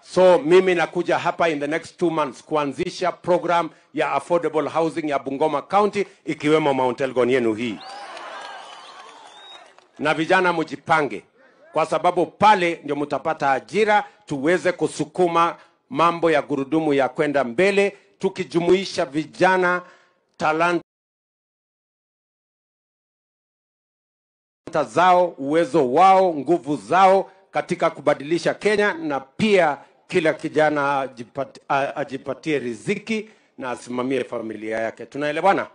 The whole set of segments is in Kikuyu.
So mimi nakuja hapa in the next 2 months kuanzisha program ya affordable housing ya Bungoma County, ikiwemo Mount Elgon yenu hii. Na vijana mjipange, kwa sababu pale ndio mtapata ajira, tuweze kusukuma mambo ya gurudumu ya kwenda mbele, tukijumuisha vijana, talanta zao, uwezo wao, nguvu zao katika kubadilisha Kenya, na pia kila kijana ajipatie riziki na asimamie familia yake. Tunaelewana?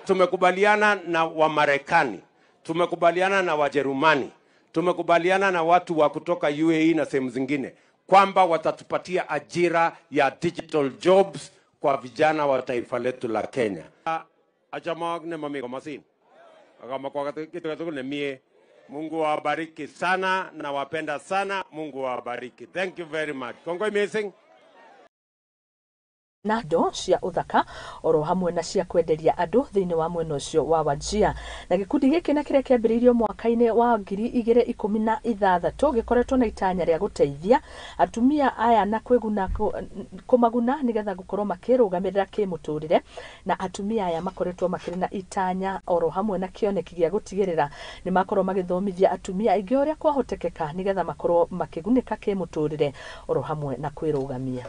Tumekubaliana na Wamarekani, tumekubaliana na Wajerumani, tumekubaliana na watu wa kutoka UAE na sehemu zingine kwamba watatupatia ajira ya digital jobs kwa vijana wa taifa letu la Kenya. Achamok ne mami komosin. Akamakwa kitu tugul nemie. Mungu awabariki sana, nawapenda sana. Mungu awabariki. Thank you very much. Kongoi missing. Na ndo cia ũthaka oro hamwe na cia kwenderia andũ thĩinĩ wa mwena ũcio wa Wajir. Na gĩkundi gĩkĩ na kĩrĩa kĩambĩrĩirio mwaka-inĩ wa 2016 gĩkoretwo na itanya rĩa gũteithia atumia aya na kwĩguna kũmaguna nĩgetha gũkorwo makĩrũgamĩrĩra kĩmũtũrĩre. Na atumia aya makoretwo makĩrĩ na itanya oro hamwe na kĩoneki gĩa gũtigĩrĩra nĩ makorwo magĩthomithia atumia aingĩ ũrĩa kwahotekeka nĩgetha makorwo makĩgunĩka kĩmũtũrĩre oro hamwe na kwĩrũgamia.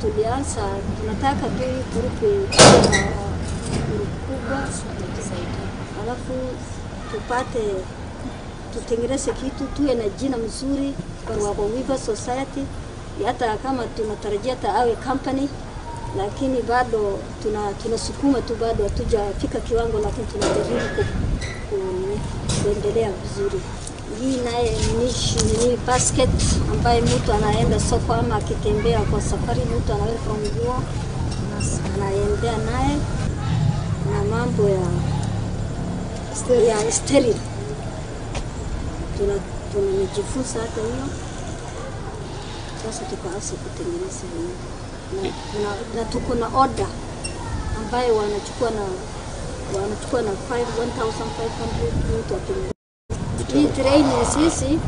Tulianza, tunataka tu hii group ikuwe na group kubwa, alafu tupate tutengeneze kitu, tuwe na jina mzuri kwa Weaver Society. Hata kama tunatarajia hata awe company, lakini bado tunasukuma tu, bado hatujafika kiwango, lakini tunajaribu kuendelea vizuri. Hii naye ni basket ambaye mtu anaenda soko ama akitembea kwa safari, mtu anaweka nguo anaendea naye, na mambo ya sterile tunajifunza hata hiyo. Sasa tukaanza kutengeneza hiyo na tuko na order ambayo wanachukua na 5 1500 mtu atengeneza. Hii training sisi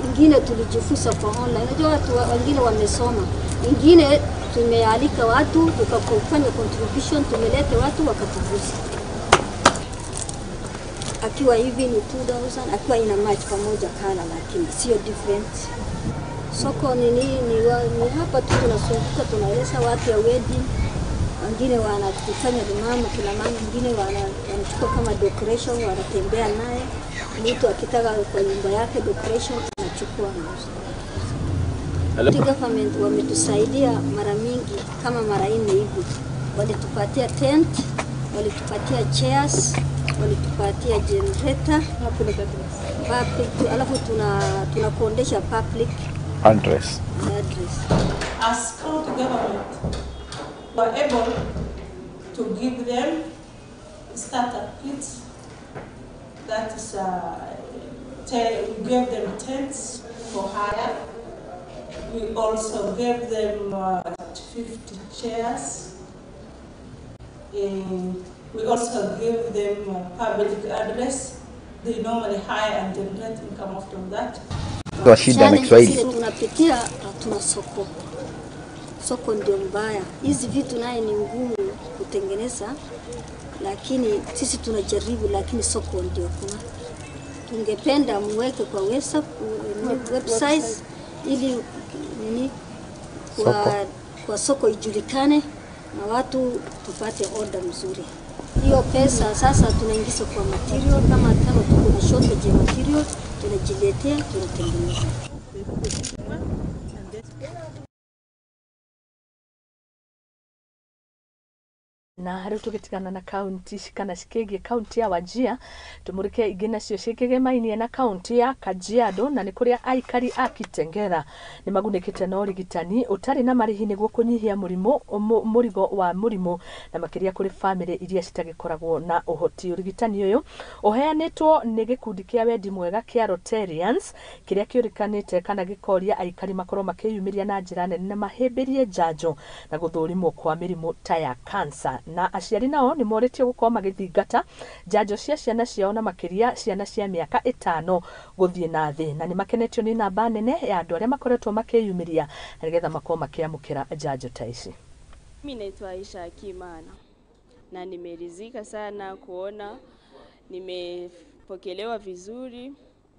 ingine tulijifunza kwa online. Unajua watu wengine wamesoma, ingine tumealika watu tukafanya contribution, tumeleta watu wakatufunza. Akiwa hivi ni 2000, akiwa ina match pamoja color, lakini sio different. Soko ni hapa tu tunazunguka, tunaeleza watu ya wedding, wengine wanakufanya mama kina mama, wengine wanachukua kama decoration, wanatembea naye. Mtu akitaka kwa nyumba yake decoration anachukua, anauza. Government wametusaidia mara mingi, kama mara nne hivi. Walitupatia tent, walitupatia chairs, walitupatia generator public, alafu tunakodesha public address. Address. As county government, we were able to give them startup kits. That is, we gave them tents for hire. We also gave them 50 chairs. We also gave them public address. They normally hire and generate income after that. Kwa shida na Challenge Kiswahili. zile tunapitia, hatuna soko. Soko ndio mbaya. Hizi vitu naye ni ngumu kutengeneza, lakini sisi tunajaribu, lakini soko ndio kuna. Tungependa muweke kwa website ili nini Soko. Kwa soko ijulikane na watu tupate order mzuri. Hiyo pesa sasa tunaingiza kwa material, kama tuko na shortage ya material tunajiletea, tunatengeneza. Na rĩu tũgĩtigana na kaunti kana cikĩgiĩ kaunti ya Wajir, tũmũrĩke ingĩ nacio cikĩgemainie na kaunti ya Kajiado, na nĩ kũrĩa aikari a Kitengela nĩ magunĩkĩte na ũrigitani ũtarĩ na marĩhi nĩguo kũnyihia mũrimũ mũrigo wa mũrimũ, na makĩria kũrĩ bamĩrĩ iria citagĩkoragwo na ũhoti. Ũrigitani ũyũ ũheanĩtwo nĩ gĩkundi kĩa wendi mwega kĩa Rotarians, kĩrĩa kĩũrĩkanĩte kana gĩkoria aikari makorwo makĩyumĩria na njĩra nene na mahĩmbĩrie njanjo na gũthũrimwo kwa mĩrimũ ta ya kansa. Na aciari nao nĩ morĩtio gũkorwo magĩthingata njanjo cia ciana ciao na makĩria ciana cia mĩaka 5 gũthiĩ na thĩ, na nĩ makenetio nĩ namba nene ya andũ arĩa makoretwo makĩyumĩria na nĩgetha makorwo makĩamũkĩra njanjo ta ici. Mimi naitwa Aisha Akimana na nimeridhika sana kuona nimepokelewa vizuri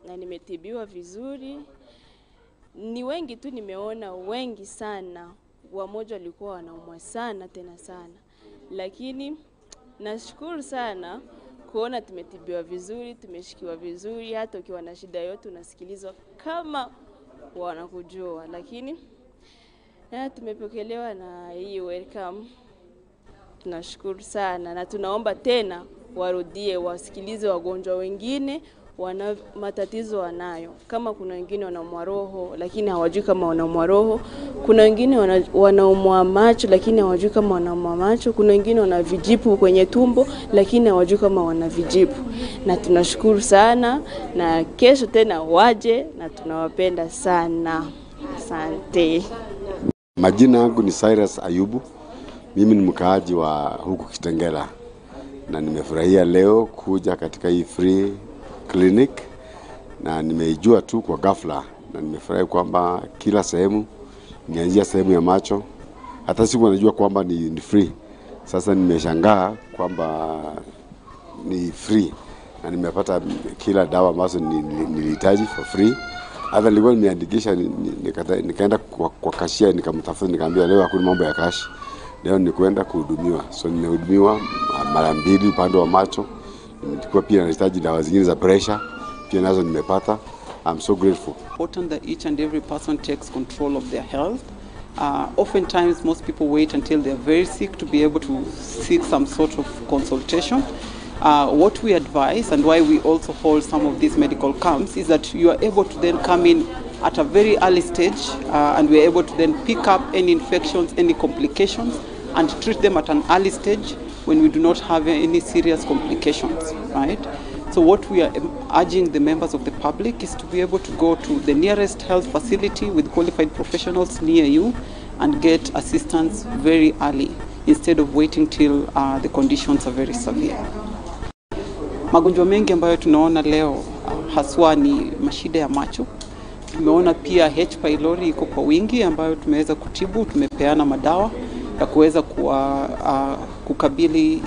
na nimetibiwa vizuri. Ni wengi tu nimeona, wengi sana, wamoja walikuwa wanaumwa sana tena sana, lakini nashukuru sana kuona tumetibiwa vizuri, tumeshikiwa vizuri. Hata ukiwa na shida yote unasikilizwa kama wanakujua, lakini na tumepokelewa na hii welcome. Tunashukuru sana na tunaomba tena warudie, wasikilize wagonjwa wengine wana matatizo wanayo. Kama kuna wengine wanaumwa roho lakini hawajui kama wanaumwa roho, kuna wengine wanaumwa macho lakini hawajui kama wanaumwa macho, kuna wengine wana vijipu kwenye tumbo lakini hawajui kama wana vijipu. Na tunashukuru sana, na kesho tena waje, na tunawapenda sana. Asante. Majina yangu ni Cyrus Ayubu. Mimi ni mkaaji wa huku Kitengela na nimefurahia leo kuja katika hii free clinic, na nimeijua tu kwa ghafla, na nimefurahi kwamba kila sehemu, nianzia sehemu ya macho, hata siku najua kwamba ni free. Sasa nimeshangaa kwamba ni free na nimepata kila dawa ambazo nilihitaji for free. Hata nilikuwa nimeandikisha, nikaenda kwa kashia nikamtafuta, nikamwambia leo hakuna mambo ya cash, leo ni kwenda kuhudumiwa. So nimehudumiwa mara mbili upande wa macho. Nilikuwa pia nahitaji dawa zingine za pressure, pia nazo nimepata. I'm so grateful. Important that each and every person takes control of their health. Oftentimes most people wait until they're very sick to be able to seek some sort of consultation. What we advise and why we also hold some of these medical camps is that you are able to then come in at a very early stage, and we are able to then pick up any infections, any complications, and treat them at an early stage when we do not have any serious complications, right? So what we are urging the members of the public is to be able to go to the nearest health facility with qualified professionals near you and get assistance very early instead of waiting till the conditions are very severe. Magonjwa mengi ambayo tunaona leo haswa ni mashida ya macho. Tumeona pia H. pylori iko kwa wingi ambayo tumeweza kutibu, tumepeana madawa ya kuweza kukabili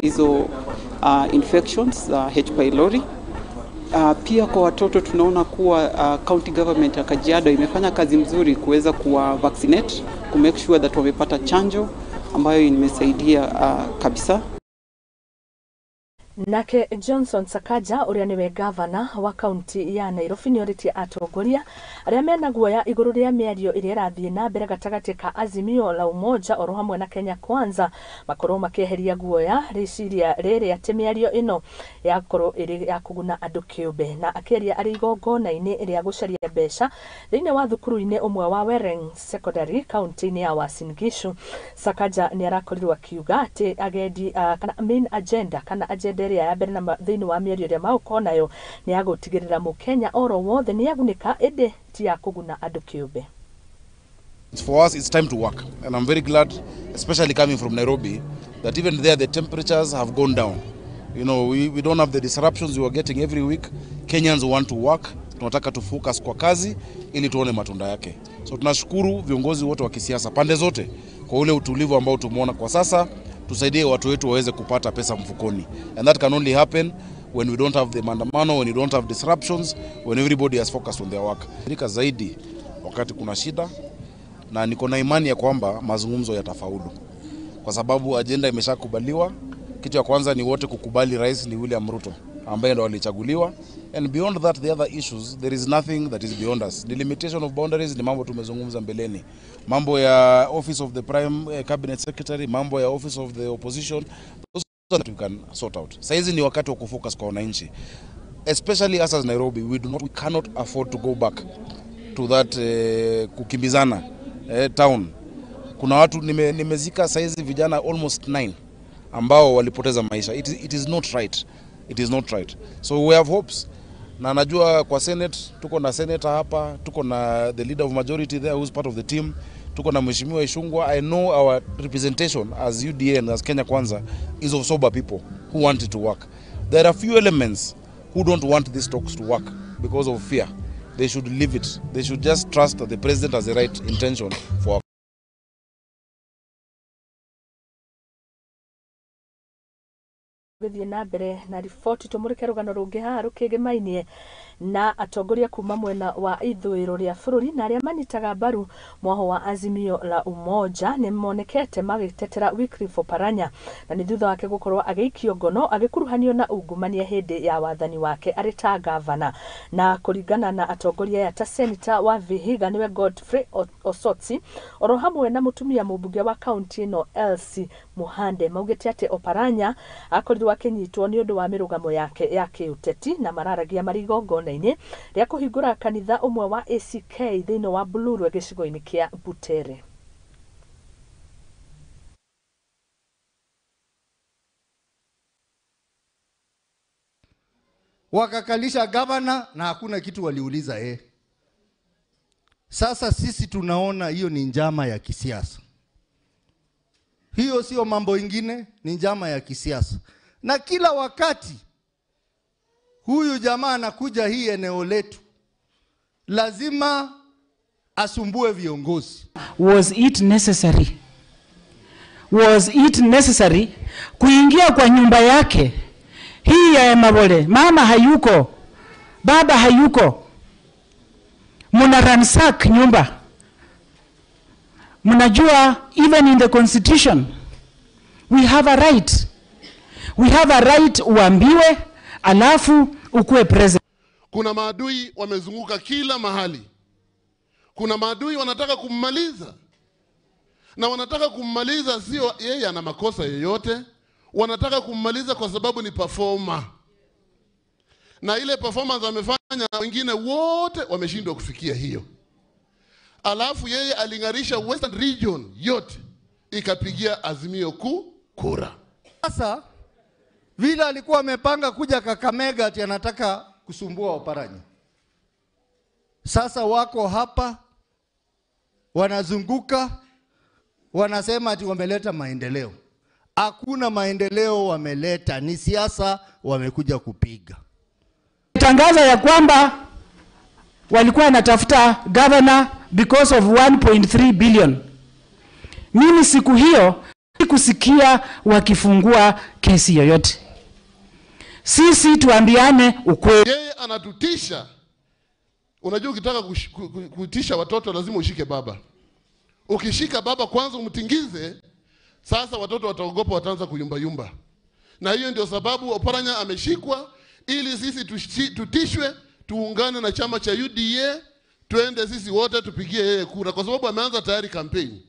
hizo infections za H. pylori. Pia kwa watoto tunaona kuwa county government ya Kajiado imefanya kazi mzuri kuweza kuwa vaccinate, ku make sure that wamepata chanjo ambayo imesaidia kabisa. Nake Johnson Sakaja uria niwe gavana wa kaunti ya Nairobi nĩorĩtie atongoria arĩa mena guoya igũrũ rĩa mĩario ĩrĩa ĩrathiĩ na mbere gatagatĩ ka Azimio la Umoja oro hamwe na Kenya Kwanza makorwo makĩeheria guoya rĩciria rĩrĩ atĩ mĩario ĩno yakorwo ĩrĩ ya kũguna andũ kĩũmbe. Na akĩaria arĩ igongona-inĩ rĩa gũcaria mbeca thĩinĩ wa thukuru-inĩ ũmwe wa Wereng Secondary kaunti-inĩ ya Uasin Gishu, Sakaja nĩ arakorirwo akiuga atĩ agendi kana main agenda kana agenda ĩrĩa ya mbere na thĩinĩ wa mĩario ĩrĩa magũkorwo nayo nĩ ya gũtigĩrĩra mũkenya oro wothe nĩ agunĩka ĩndĩ ti ya kũguna andũ kĩũmbe. For us, it's time to work, and I'm very glad, especially coming from Nairobi, that even there the temperatures have gone down. You know, we don't have the disruptions we were getting every week. Kenyans want to work. Tunataka tu focus kwa kazi ili tuone matunda yake. So tunashukuru viongozi wote wa kisiasa pande zote kwa ule utulivu ambao tumeona kwa sasa. Tusaidie watu wetu waweze kupata pesa mfukoni, and that can only happen when we don't have the maandamano, when you don't have disruptions, when everybody has focused on their work. Rika zaidi wakati kuna shida, na niko na imani ya kwamba mazungumzo yatafaulu kwa sababu agenda imeshakubaliwa. Kitu ya kwanza ni wote kukubali rais ni William Ruto ambaye ndo alichaguliwa, and beyond that the other issues there is nothing that is beyond us. The limitation of boundaries ni mambo tumezungumza mbeleni, mambo ya office of the prime cabinet secretary, mambo ya office of the opposition, those that we can sort out. Saizi ni wakati wa kufocus kwa wananchi, especially us as Nairobi. We cannot afford to go back to that kukimbizana town. Kuna watu nimezika saizi vijana almost 9 ambao walipoteza maisha. It is not right. It is not right. So we have hopes. Na najua kwa Senate, tuko na senator hapa, tuko na the leader of majority there who is part of the team. tuko na Mheshimiwa Ichung'wah. I know our representation as UDA and as Kenya Kwanza is of sober people who want it to work. There are few elements who don't want these talks to work because of fear. They should leave it. They should just trust that the president has the right intention for our Gũthiĩ na mbere na riboti, tũmũrĩke rũgano rũngĩ haha rũkĩgĩmainie na atongoria kuma mwena wa ithũĩro rĩa bũrũri na arĩa manyitaga mbaru mwaho wa Azimio la Umoja nĩ monekete magĩtetera Wycliffe Oparanya, na nĩ thutha wake gũkorwo agĩikio ngono agĩkuruhanio na ungumania hĩndĩ ya wathani wake arĩ ta gavana. Na kũringana na atongoria aya ta seneta wa Vihiga nĩwe Godfrey Osotsi, oro hamwe na mũtumia mũmbunge wa kaunti ĩno Elsie Muhande, maugĩte atĩ Oparanya akorirwo akĩnyitwo nĩ ũndũ wa mĩrũgamo yake ya kĩũteti, na mararagia marĩ igongona-inĩ rĩa kũhingũra kanitha ũmwe wa ACK thĩinĩ wa Bulurwe gĩcigo-inĩ kĩa Butere. Wakakalisha gavana na hakuna kitu waliuliza yeye. Sasa sisi tunaona hiyo ni njama ya kisiasa. Hiyo sio mambo ingine, ni njama ya kisiasa. Na kila wakati huyu jamaa anakuja hii eneo letu, lazima asumbue viongozi. Was it necessary? Was it necessary kuingia kwa nyumba yake hii ya Emabole? Mama hayuko, baba hayuko, muna ransack nyumba. Mnajua even in the constitution we have a right. We have a right uambiwe alafu ukuwe present. Kuna maadui wamezunguka kila mahali. Kuna maadui wanataka kummaliza. Na wanataka kummaliza sio yeye ana makosa yoyote. Wanataka kummaliza kwa sababu ni performer. Na ile performance amefanya wengine wote wameshindwa kufikia hiyo. Alafu yeye alingarisha Western Region yote ikapigia Azimio kuu kura. Sasa vile alikuwa amepanga kuja Kakamega ati anataka kusumbua Oparanya. Sasa wako hapa wanazunguka wanasema ati wameleta maendeleo. Hakuna maendeleo wameleta, ni siasa wamekuja kupiga. Tangaza ya kwamba walikuwa wanatafuta governor because of 1.3 billion. Mimi siku hiyo sikusikia wakifungua kesi yoyote. Sisi tuambiane ukweli. Yeye anatutisha. Unajua ukitaka kutisha watoto lazima ushike baba. Ukishika baba kwanza umtingize, sasa watoto wataogopa, wataanza kuyumba yumba. Na hiyo ndio sababu Oparanya ameshikwa, ili sisi tutishwe, tuungane na chama cha UDA, tuende sisi wote tupigie yeye kura, kwa sababu ameanza tayari kampeni.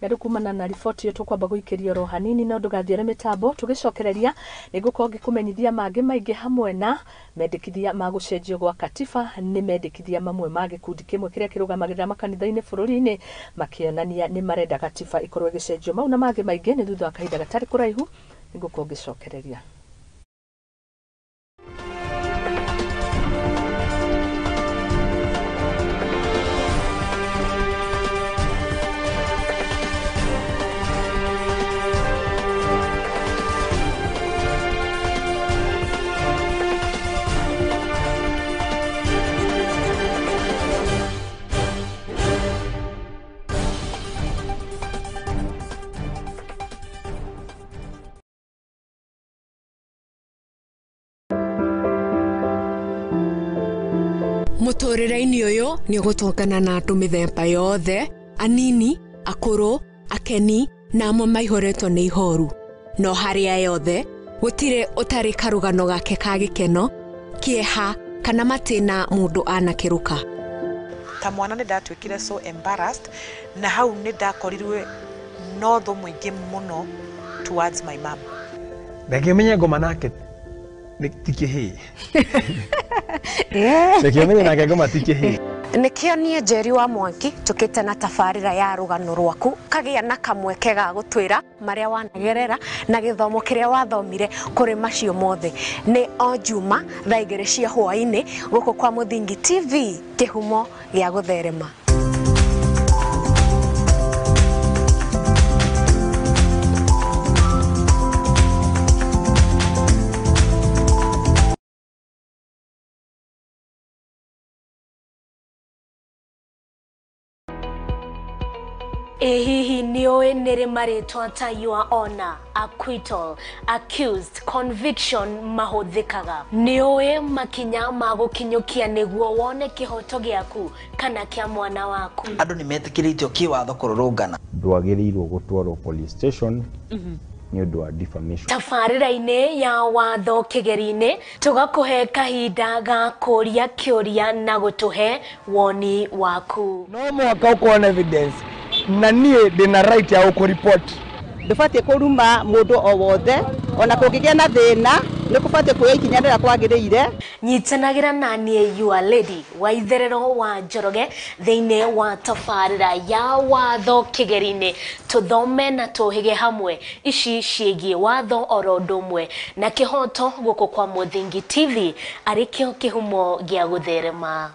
Rĩu kumana na riboti ĩyo tũkwamba gũikĩria oro hanini no ndũgathiĩ mĩtambo tũgĩcokereria nĩngũkorwo ngĩkũmenyithia mangĩ maingĩ hamwe na mendekithia ma gũcenjio gwa katiba nĩ mendekithia mamwe ma gĩkundi kĩmwe kĩrĩa kĩrũgamagĩrĩra makanitha-inĩ bũrũri-inĩ makĩonania nĩ marenda gatiba ĩkorwo ĩgĩcenjio. Mau na mangĩ maingĩ nĩ thutha wa kahinda gatarĩ kũraihu nĩngũkorwo ngĩcokereria. Mũtũrĩre-inĩ ũyũ nĩ ũgũtũngana na andũ mĩthemba yothe, anini, akũrũ, akeni na amwe maihũrĩtwo nĩ ihoru. No harĩa yothe gũtirĩ ũtarĩ karũgano gake ka gĩkeno, kĩeha kana matĩna mũndũ anakĩrũka. Ta mwana nĩ ndatuĩkire so embarrassed na hau nĩ ndakorirwe no thũ mũingĩ mũno towards my mom. Ndangĩmenya ngoma nake nĩ ti kĩhĩĩ. Ndangĩmenya nake ngoma ti kĩhĩĩ. Nĩkĩo niĩ Njeri wa Mwangi tũkĩte na tabarĩra ya rũgano rwaku kagĩa na kamweke ga gũtwĩra marĩa wanagerera na gĩthomo kĩrĩa wathomire kũrĩ macio mothe. Nĩ o Juma thaa 2 cia hwaĩ-inĩ gũkũ kwa Mũthingi TV, kĩhumo gĩa gũtherema. Ĩ hihi nĩũĩ nĩrĩ marĩtwa ta your honor, acquittal, accused, conviction mahũthĩkaga? Nĩũĩ makinya ma gũkinyũkia nĩguo wone kĩhoto gĩaku kana kĩa mwana waku? Andũ nĩ metĩkĩrĩtio kĩwatho kũrũrũngana. Ndwagĩrĩirwo gũtwarwo police station nĩ ũndũ wa defamation. Tabarĩra-inĩ ya watho kĩgeri-inĩ tũgakũhe kahinda ga kũria kĩũria na gũtũhe woni waku. No mũhaka ũkorwo na evidence na niĩ ndĩna right ya gũkũripoti. Ndũbatiĩ kũruma mũndũ o wothe ona kũngĩgĩa na thĩna nĩ kũbatiĩ kuoya ikinya rĩrĩa kwagĩrĩire. Nyitanagĩra na niĩ your lady wa itherero wa Njoroge thĩinĩ wa tabarĩra ya watho kĩgeri-inĩ, tũthome na tũhĩge hamwe ici ciĩgiĩ watho oro ũndũ ũmwe na kĩhoto gũkũ kwa Mũthingi TV arĩ kĩo kĩhumo gĩa gũtherema.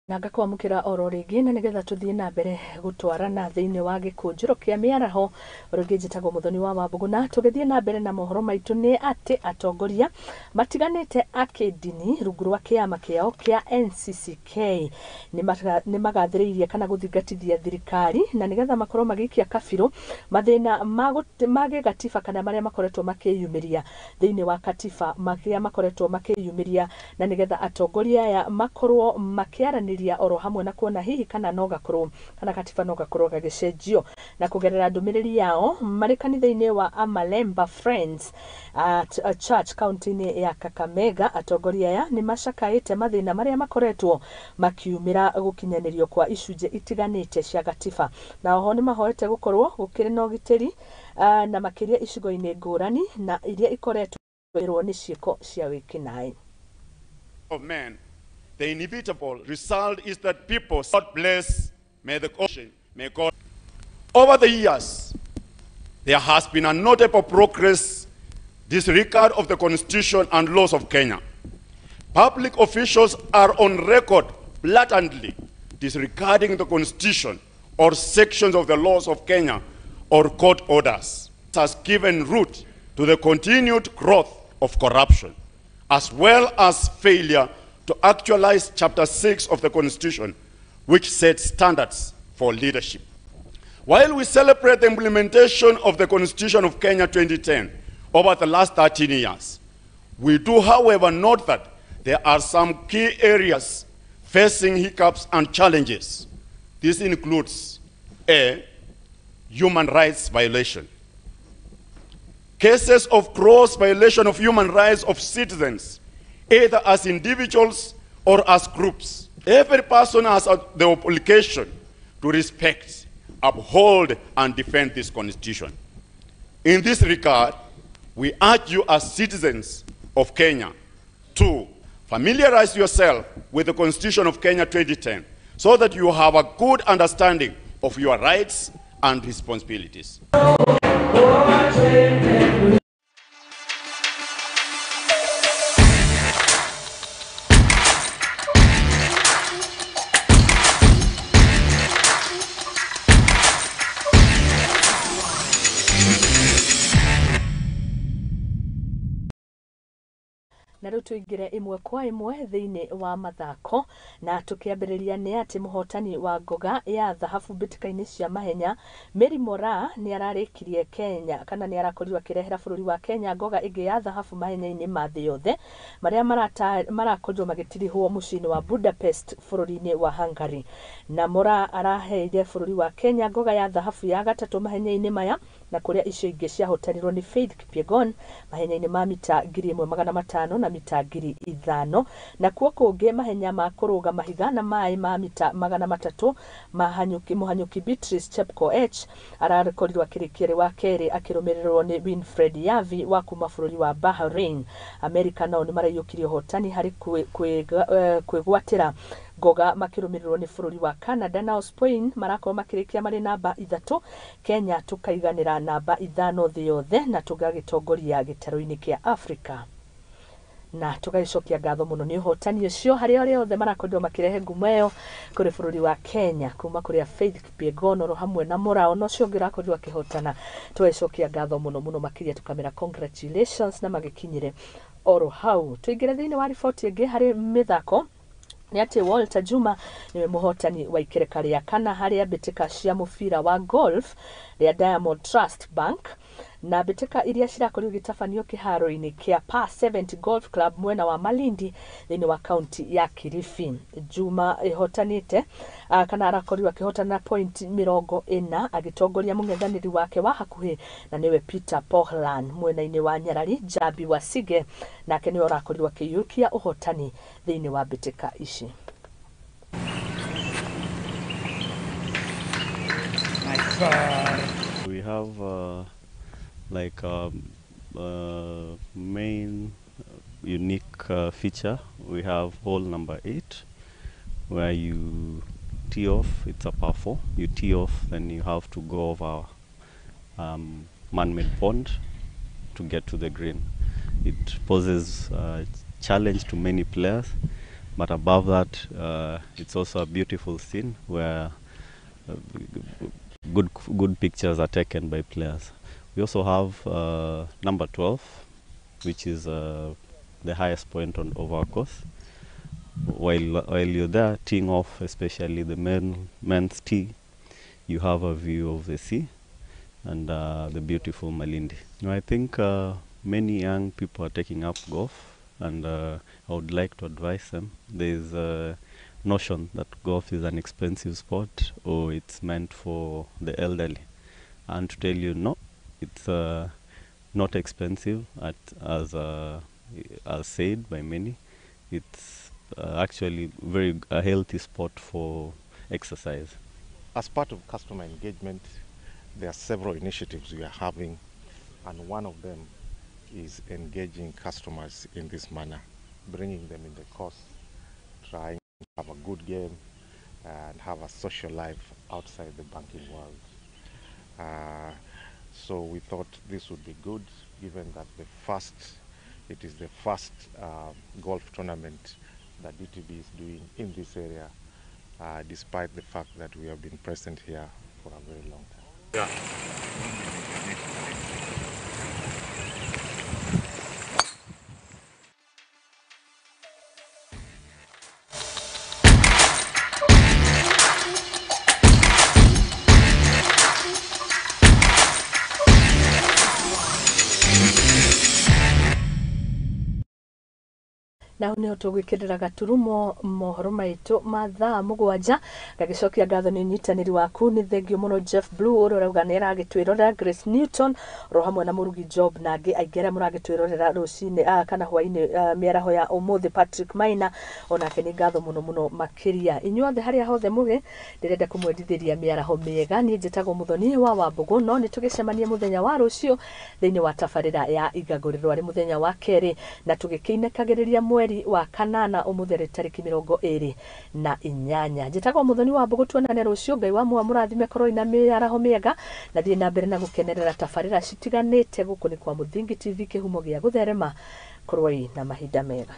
Na ngakwamũkĩra oro rĩngĩ na nĩgetha tũthiĩ na mbere gũtwarana thĩinĩ wa gĩkũnjĩro kĩa mĩaraho. Rĩngĩ njĩtagwo Mũthoni wa Wambũgũ, na tũgĩthiĩ na mbere na mohoro maitũ nĩ atĩ atongoria matiganĩte a kĩndini rungu rwa kĩama kĩao kĩa NCCK nĩ magathĩrĩirie kana gũthingatithia thirikari na nĩgetha makorwo magĩikia kabirũ mathĩna ma gĩgatiba kana marĩa makoretwo makĩyumĩria thĩinĩ wa katiba marĩa makoretwo makĩyumĩria, na nĩgetha atongoria aya makorwo makĩaranĩria oro hamwe na kuona hihi kana no gakorwo kana katiba no gakorwo gagĩcenjio. Na kũgerera ndũmĩrĩri yao marĩ kanitha-inĩ wa Amalemba Friends at Church kaunti-inĩ ya Kakamega, atongoria aya nĩ macakaĩte mathĩna marĩa makoretwo makiumĩra gũkinyanĩrio kwa icunjĩ itiganĩte cia gatiba, na oho nĩ mahoete gũkorwo gũkĩrĩ na ũgitĩri na makĩria icigo-inĩ ngũrani na iria ikoretwo nĩ ciĩko cia wĩkinaĩ. Of men, the inevitable result is that people, God bless, may the ocean, may God. Over the years, there has been a notable progress disregard of the Constitution and laws of Kenya. Public officials are on record blatantly disregarding the Constitution or sections of the laws of Kenya or court orders. It has given root to the continued growth of corruption, as well as failure to actualize Chapter 6 of the Constitution, which sets standards for leadership. While we celebrate the implementation of the Constitution of Kenya 2010 over the last 13 years, we do, however, note that there are some key areas facing hiccups and challenges. This includes A, human rights violation. Cases of gross violation of human rights of citizens, either as individuals or as groups. Every person has the obligation to respect, uphold, and defend this Constitution. In this regard, we urge you as citizens of Kenya to familiarize yourself with the Constitution of Kenya 2010 so that you have a good understanding of your rights and responsibilities. Na rĩu tũingĩre ĩmwe kwa ĩmwe thĩinĩ wa mathako, na tũkĩambĩrĩria nĩ atĩ mũhotani wa ngoga ya thahabu mbĩtĩka-inĩ cia mahenya Mary Moraa nĩ ararĩkirie Kenya, kana nĩ arakorirwo akĩrehera bũrũri wa Kenya ngoga ĩngĩ ya thahabu mahenya-inĩ ma thĩ yothe marĩa marakorirwo magĩtirihwo mũciĩ-inĩ wa Budapest bũrũri-inĩ wa Hungary. Na Moraa araheire bũrũri wa Kenya ngoga ya thahabu ya gatatũ mahenya-inĩ maya, na kũrĩa icio ingĩ ciahotanirwo nĩ Faith Kipyegon mahenya-inĩ ma mita 1500 na mita 5000, na kuo kũngĩ mahenya ma kũrũga mahiga na maĩ ma mita 300 mũhanyũki Beatrice Chepkoech arakorirwo akĩrĩkia arĩ wa kerĩ akĩrũmĩrĩrwo nĩ Winfred Yavi wa kuma bũrũri wa Bahrain. Amerika nao nĩ maraiyũkirie ũhotani harĩ kwĩgwatĩra ngoga makĩrũmĩrĩrwo nĩ bũrũri wa Canada, nao Spain marakorwo makĩrĩkia marĩ namba 3, Kenya tũkaiganĩra namba 5 thĩ yothe na tũgagĩtongoria gĩtarũ-inĩ kĩa Africa. Na tũgagĩcokia ngatho mũno nĩ ũhotani ũcio harĩ arĩa othe marakorirwo makĩrehe ngumo ĩyo kũrĩ bũrũri wa Kenya, kuma kũrĩa Faith Kipyegon oro hamwe na Moraa ona ũcio ũngĩ ũrakorirwo akĩhotana. Tũgagĩcokia ngatho mũno mũno makĩria, tũkamera congratulations na magĩkinyĩre oro hau. Tũingĩre thĩinĩ wa riboti ĩngĩ harĩ mĩthako nĩ atĩ Walter Juma nĩwe mũhotani wa ikereka rĩa kana harĩa mbĩtĩka cia mũbira wa golf rĩa Diamond Trust Bank, na mbĩtĩka iria cirakorirwo igĩtabanio kĩharo-inĩ kĩa Par 70 Golf Club mwena wa Malindi thĩinĩ wa kaunti ya Kilifi. Juma ĩhotanĩte kana arakorirwo akĩhotana na point 40 agĩtongoria mũng'ethanĩri wake wa hakuhĩ na nĩwe Peter Pohlan. Mwena-inĩ wa Nyarari, Jambi Wasige nake nĩwe ũrakorirwo akĩiyũkia ũhotani thĩinĩ wa mbĩtĩka ici. We have main unique feature. We have hole number 8 where you tee off. It's a par 4. You tee off, then you have to go over man-made pond to get to the green. It poses a challenge to many players, but above that, it's also a beautiful scene where good pictures are taken by players. We also have number 12, which is the highest point on of our course. While you're there teeing off, especially the men's tee, you have a view of the sea and the beautiful Malindi. Now, I think many young people are taking up golf, and I would like to advise them. There is a notion that golf is an expensive sport or it's meant for the elderly, and to tell you, no, it's not expensive as said by many. It's actually very a healthy sport for exercise. As part of customer engagement, there are several initiatives we are having, and one of them is engaging customers in this manner, bringing them in the course, trying to have a good game and have a social life outside the banking world. So we thought this would be good, given that it is the first golf tournament that DTB is doing in this area, despite the fact that we have been present here for a very long time. Yeah. Na nä tågwä gaturumo mohoro maitå ma thaa 7 ngagĩcokia ngatho nĩ ũnyitanĩri waku. Nĩ thengio mũno Jeff Blue ũrĩa ũrauga nĩ aragĩtwĩrorera, Grace Newton oro hamwe na mũrugi Job na angĩ aingĩ arĩa mũragĩtwĩrorera rũcinĩ kana hwainĩ mĩaraho ya ũmũthĩ. Patrick Maina onake nĩ ngatho mũno mũno makĩria. Inyuothe harĩa hothe mũrĩ, ndĩrenda kũmwendithĩria mĩaraho mĩega. Niĩ njĩtagwo Mũthoni wa Wambũgũ, no nĩ tũgĩcemanie mũthenya wa rũciũ thĩinĩ wa tabarĩra ya Igagũrĩrwo arĩ mũthenya wa kerĩ, na tũgĩkĩinĩkagĩrĩria mweri wa kanana ũmũthĩ arĩ tarĩki 28. Njĩtagwo Mũthoni wa Mbũgũ, tuonane rũciũ. Ngai wa muoyo mũrathime, korwo ina mĩaraho mĩega na thiĩ na mbere na gũkenerera tabarĩra citiganĩte. Gũkũ nĩ kwa Mũthingi TV, kĩhumo gĩa gũtherema. Korwoi na mahinda mega.